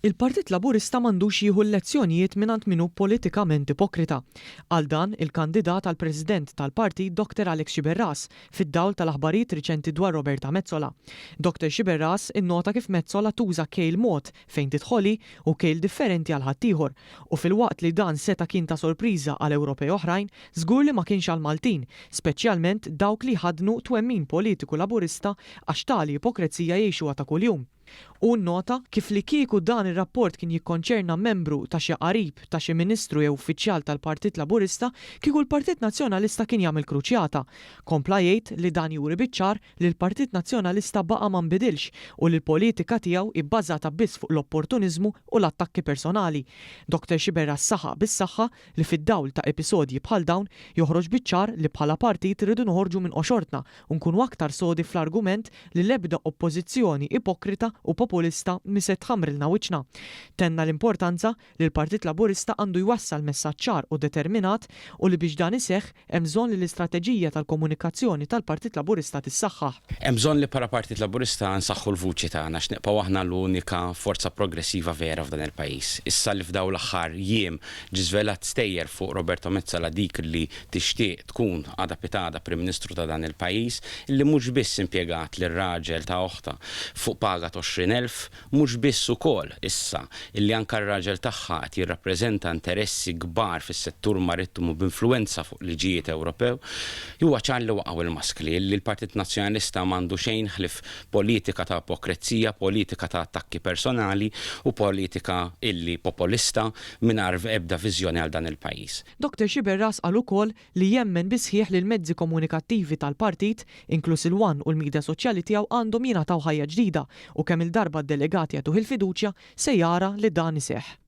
Il-Partit Laburista m'għandux jieħu l-lezzjonijiet mingħand min hu politikament ipokrita. Qal dan il-kandidat għal President tal-partit Dr Alex Sciberras fid-dawl tal-aħbarijiet riċenti dwar Roberta Metsola. Dr Sciberras innota kif Metsola tuża kejl mod fejn tidħol hi u kejl differenti għal ħaddieħor u filwaqt li dan seta' kien ta' sorpriża għal Ewropej oħrajn, żgur li ma kienx għall-Maltin, speċjalment dawk li jħaddnu twemmin politiku Laburista għax tali ipokrezija jgħixuha ta' kuljum. Hu nnota kif li kieku dan ir-rapport kien jikkonċerna membru ta' xi qarib ta' xi Ministru jew uffiċjal tal-Partit Laburista, kieku l-Partit Nazzjonalista kien jagħmel kruċjata. Kompla jgħid li dan juri biċ-ċar li l-Partit Nazzjonalista baqa' ma nbidilx u li l-politika tiegħu hi bbażata biss fuq l-opportuniżmu u l-attakki personali. Dr Sciberras saħaq bis-saħħa li fid-dawl ta' episodji bħal dawn joħroġ biċ-ċar li bħala partit irridu noħorġu minn qoxortna u nkunu aktar sodi fl-argument li l-ebda oppożizzjoni ipokrita u populista mhi se tħammrilna wiċċna. Tenna l-importanza li l-Partit Laburista għandu jwassal messaġġ ċar u determinat u li biex dan iseħħ hemm bżonn li l-istrateġija tal-komunikazzjoni tal-Partit Laburista tissaħħaħ. Hemm bżonn li bħala Partit Laburista nsaħħu l-vuċi tagħna għax nibqgħu aħna l-unika forza progressiva vera f'dan il-pajjiż. Issa li f'dawn l-aħħar jiem ġie żvelat stejjer fuq Roberto Metsola dik li tixtieq tkun għada pitgħada Prim Ministru ta' dan il-pajjiż, li mhux biss impjegat lir-raġel ta' oħtha fuq paga t'20,000, mhux biss ukoll issa illi anke r-raġel tagħha qed jirrappreżenta interessi kbar fis-settur marittimu b'influwenza fuq liġijiet Ewropew, huwa ċar li waqgħu l-maskli, illi l-Partit Nazzjonalista m'għandu xejn ħlief politika ta' ipokrezija, politika ta' attakki personali u politika illi popolista mingħajr ebda viżjoni għal dan il-pajjiż. Dr Sciberras qal ukoll li jemmen bis-sħiħ li l-mezzi komunikattivi tal-partit, inkluż il-ONE u l-midja soċjali tiegħu għandhom jingħataw ħajja ġdida u kemm-il darba d-delegati jagħtuh il-fiduċja se jara li dan iseħħ.